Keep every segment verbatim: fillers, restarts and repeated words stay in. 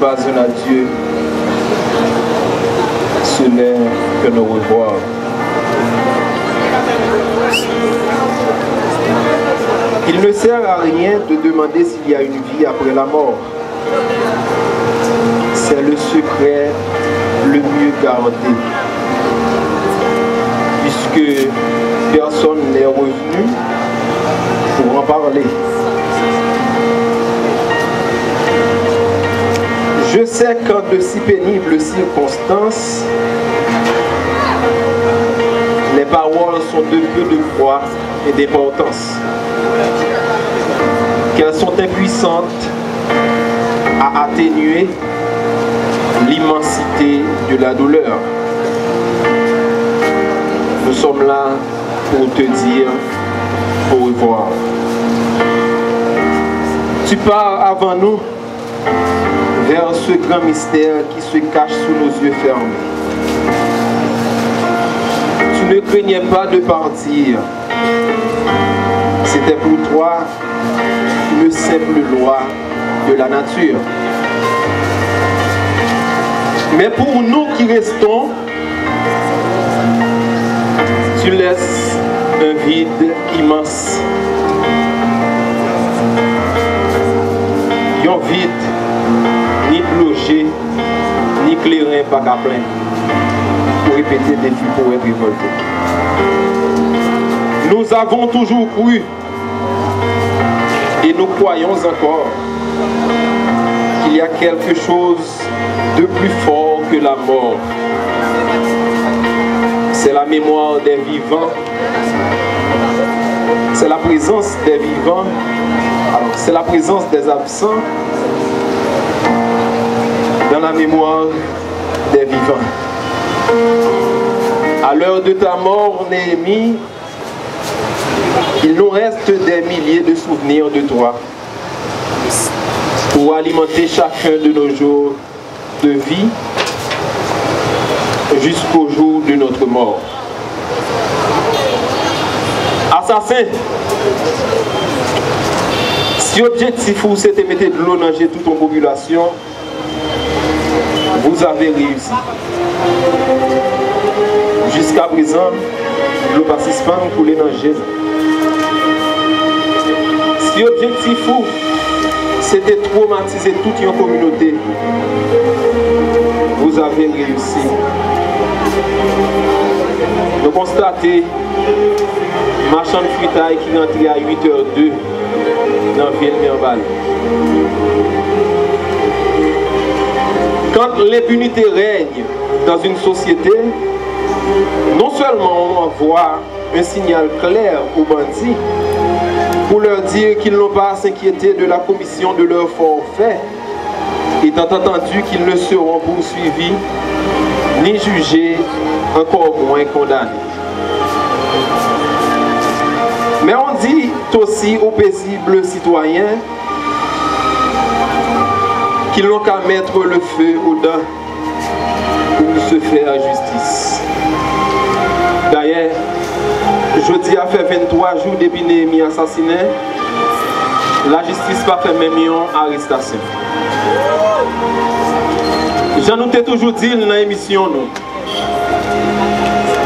Pas un adieu, ce n'est qu'un au revoir. Il ne sert à rien de demander s'il y a une vie après la mort. C'est le secret le mieux gardé, puisque personne n'est revenu pour en parler. Je sais qu'en de si pénibles circonstances, les paroles sont de peu de poids et d'importance, qu'elles sont impuissantes à atténuer l'immensité de la douleur. Nous sommes là pour te dire au revoir. Tu pars avant nous vers ce grand mystère qui se cache sous nos yeux fermés. Tu ne craignais pas de partir. C'était pour toi une simple loi de la nature. Mais pour nous qui restons, tu laisses un vide immense. Yon vid, ni dlo je, ni kleren pa ka plen. Pour répéter défi poète révolté. Nous avons toujours cru et nous croyons encore qu'il y a quelque chose de plus fort que la mort. C'est la mémoire des vivants. C'est la présence des vivants. Alors, c'est la présence des absents dans la mémoire des vivants. À l'heure de ta mort, Néhémie, il nous reste des milliers de souvenirs de toi pour alimenter chacun de nos jours de vie jusqu'au jour de notre mort. Asasen, si objektif ou se te mete dlo nan je tout yon popilasyon, vous avez réussi. Jiska prezan, dlo pa sispann koule nan je nou. Si objektif ou se te twomatize tout yon kominote, vous avez réussi. Nou konstate machann fritay ki rantre a uit è de nan vil Mirebalais. Quand l'impunité règne dans une société, non seulement on envoie un signal clair aux bandits pour leur dire qu'ils n'ont pas à s'inquiéter de la commission de leur forfait, étant entendu qu'ils ne seront poursuivis ni jugés, encore moins condamnés. Mais on dit aussi aux paisibles citoyens qu'ils n'ont qu'à mettre le feu aux dents pour se faire justice. Dayè, jodi a fè venntwa jou depi Néhémie asasinen, lajistis pa fè menm yon arestasyon. Jan nou te toujou di l nan emisyon nou,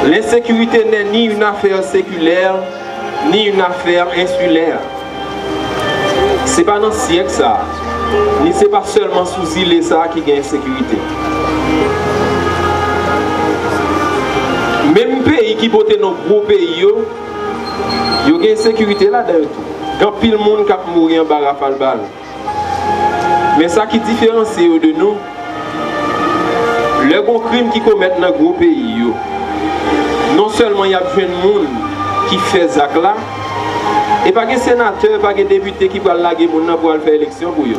l'insécurité n'est ni une affaire séculaire, ni une affaire insulaire. Se pa nan syèk sa a, ni se pa sèlman sou zile sa a ki gen ensekirite. Menm peyi ki pote non gwo peyi yo, yo gen ensekirite ladan yo tou. Gen anpil moun k ap mouri anba rafal bal. Men sa ki diferansye yo de nou, lè gon krim ki komèt nan gwo peyi yo, non sèlman y ap jwenn moun ki fè zak la, e pa gen senatè, pa gen depite ki pral lage moun nan pou al fè eleksyon pou yo.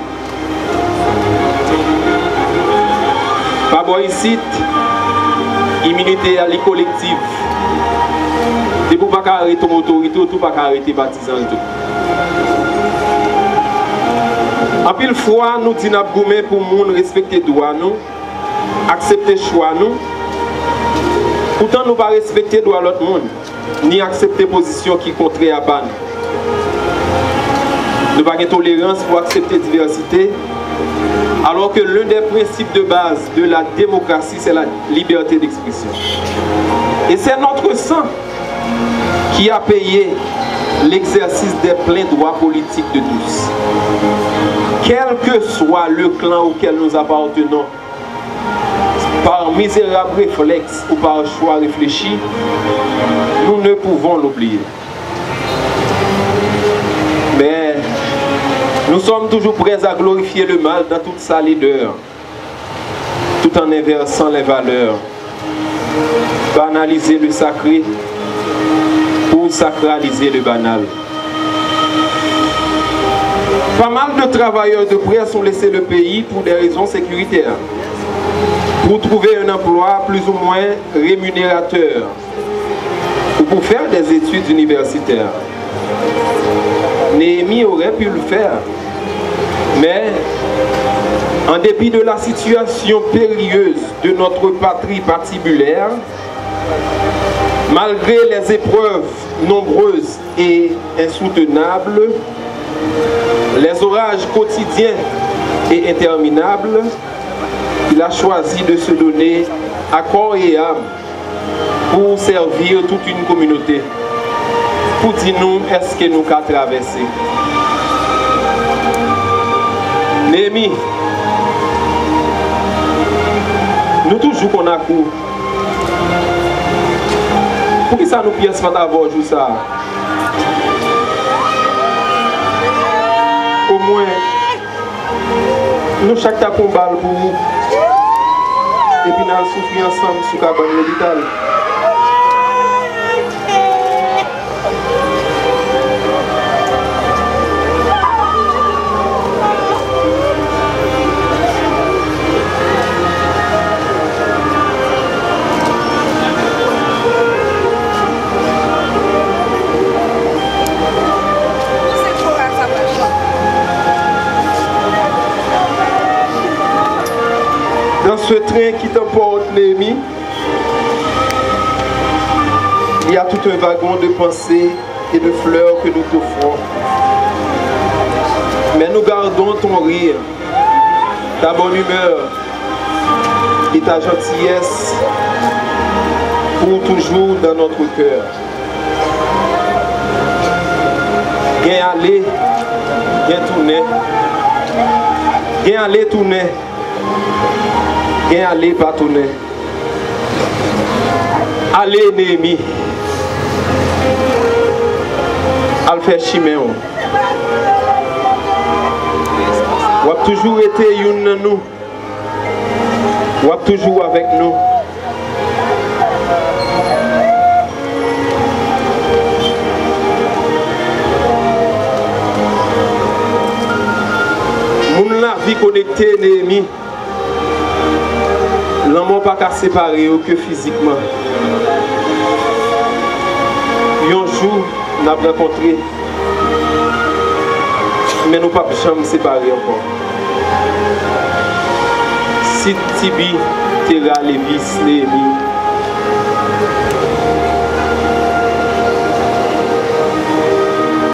Pa bò isit, iminite a li kolektif. Depi w pa ka arete yon otorite, ou tou pa ka arete patizan l tou. Anpil fwa, nou di n ap goumen pou moun respekte dwa nou, aksepte chwa nou, poutan nou pa respekte dwa lòt moun, ni aksepte pozisyon ki kontrè a pa nou. Nou pa gen tolerans pou aksepte divèsite, Alors que l'un des principes de base de la démocratie, c'est la liberté d'expression. Et c'est notre sang qui a payé l'exercice des pleins droits politiques de tous. Quel que soit le clan auquel nous appartenons, par misérable réflexe ou par choix réfléchi, nous ne pouvons l'oublier. Mais nous sommes toujours prêts à glorifier le mal dans toute sa laideur, tout en inversant les valeurs, banaliser le sacré pour sacraliser le banal. Pas mal de travailleurs de presse ont laissé le pays pour des raisons sécuritaires, pour trouver un emploi plus ou moins rémunérateur ou pour faire des études universitaires. Néhémie aurait pu le faire, mais en dépit de la situation périlleuse de notre patrie patibulaire, malgré les épreuves nombreuses et insoutenables, les orages quotidiens et interminables, il a choisi de se donner à corps et âme pour servir toute une communauté. Pou di nou, èske nou ka travèse? Néhémie, nou toujou konn ak ou. Poukisa nou pyès pa t avè w jou sa a? Omwen, nou chak ta pran bal pou ou, epi n al soufri ansanm sou kabann lopital. Dans ce train qui t'emporte, Néhémie, il y a tout un wagon de pensées et de fleurs que nous t'offrons. Mais nous gardons ton rire, ta bonne humeur et ta gentillesse pour toujours dans notre cœur. Gen ale, gen tounen. Gen ale, tounen. Gen ale, pa tounen. Ale, Néhémie. Al fè chimen w. W ap toujou rete youn nan nou. W ap toujou avèk nou. Moun lavi konekte, Néhémie. Lanmò pa ka separe yo ke fizikman. Yon jou, n ap rankontre. Men nou p ap janm separe ankò. Sid Tibi, Tera Levis, Néhémie.